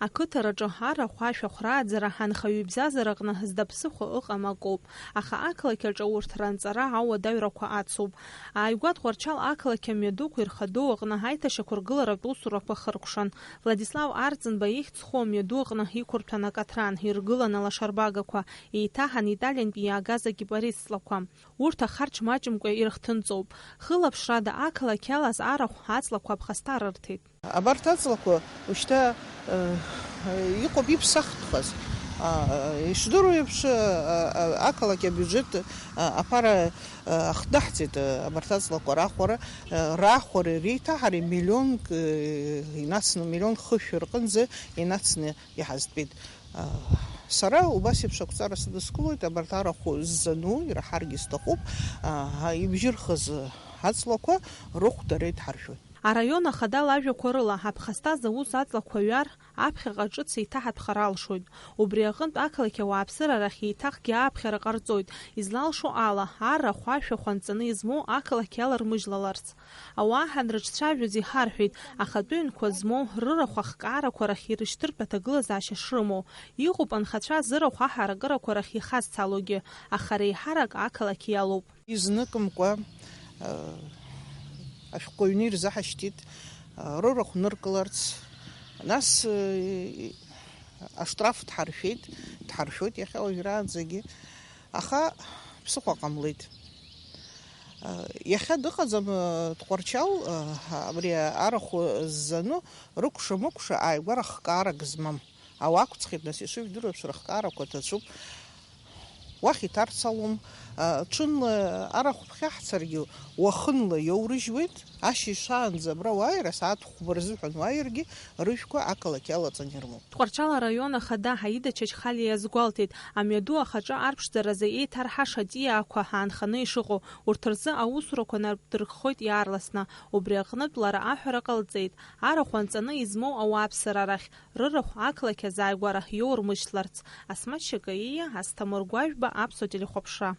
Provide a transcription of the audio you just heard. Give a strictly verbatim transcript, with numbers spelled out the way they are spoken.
Ақыҭараҿы арахә ашәахә рааӡара анхаҩы ибзазараҟны зда ԥсыхәа ыҟам акоуп, аха ақалақь аҿы урҭ ранҵара ауадаҩрақәа ацуп. Ааигәа Тҟәарчал ақалақь амҩадуқәа ирхадоу аҟны аиҭашьақәыргыларатә усурақәа хыркәшан. Владислав Арӡынба ихьӡ зху амҩаду аҟны иқәырҭәан акаҭран, иргылан алашарбагақәа, еиҭаҳан италиантәи иаагаз акипарис ҵлақәа. Урҭ ахарџь маҷымкәа ирыхҭынҵоуп. Хылаԥшрада ақалақь иалаз арахә аҵлақәа аԥхасҭа рырҭеит. Абарҭ аҵлақәа ушьҭа, э, иҟоуп иԥсахтәхаз. А, ишдыру еиԥш, а, а, ақалақь абиуџьет, а, аԥара, а, ахҭнаҳҵеит, а, абарҭ аҵлақәа рахәара, а, рахәара, реиҭаҳара миллионк, э, инацны, миллион хышә рҟынӡа инацны иҳазтәеит. А, сара убас еиԥш ақәҵара сыдыскылоит, абарҭ арахә ззану ираҳаргьы сҭахуп, а, ибжьырхыз аҵлақәа рыхә дара идҳаршәоит. Араион ахада лажәақәа рыла, аԥхасҭа зауз аҵлақәа ҩар, аԥхьаҟа ҿыц еиҭаҳатәхар алшоит. Убри аҟынтә ақалақь ауааԥсыра рахь еиҭахгьы ааԥхьара ҟарҵоит, излалшо ала, арахә ашәахә анҵаны измоу ақалақь иалармыжьлаларц. Ауаа ҳанрыҿцәажәоз иҳарҳәеит, ахатәы ҩнқәа змоу, рырахә ахкаарақәа рахь ирышьҭыртә аҭагылазаашьа шрымоу. Иҟоуп анхацәа зырахә аҳаракырақәа рахь ихазцалогьы, аха реиҳарак ақалақь иалоуп. Изныкымкәа, э, ашәҟәыҩҩы ирзаҳашьҭит, э, рырахә ныркыларц, нас, э, аштраф дҳаршәеит, дҳаршәоит иахьа уажәраанӡагьы, аха ԥсыхәа ҟамлеит. Э, иахьа дыҟаӡам, э, Тҟәарчал, э, абри арахә ззану рыкәша-мыкәша ааигәара хкаарак змам. Ауаа ақәҵхьеит, нас, ишыжәдыруа еиԥш, рыхкаарақәа ҭацәуп. Уахь иҭарцалом. А, ҽынла арахә ԥхьаҳцаргьы, уахынла иоурыжьуеит. Ашьыжь шаанӡа абра уааир, асааҭ хәба рзыҳәан уааиргьы, рыжәқәа ақалақь иалаҵаны ирымоуп. Тҟәарчал араион ахада Ҳаида Чачхалиа иазгәалҭеит, амҩаду ахаҿы арԥшӡаразы еиҭарҳаша ҵиаақәа аанханы ишыҟоу, урҭ рзы аусурақәа нарԥдырххоит иаарласны. Убри аҟнытә лара аҳәара ҟалҵеит, арахә анҵаны измоу ауааԥсыра рахь, рырахә ақалақь азааигәара иоурмыжьларц. Асмаҭ Шьакаиа, Асҭамыр Гәажәба, Аԥсуа телехәаԥшра.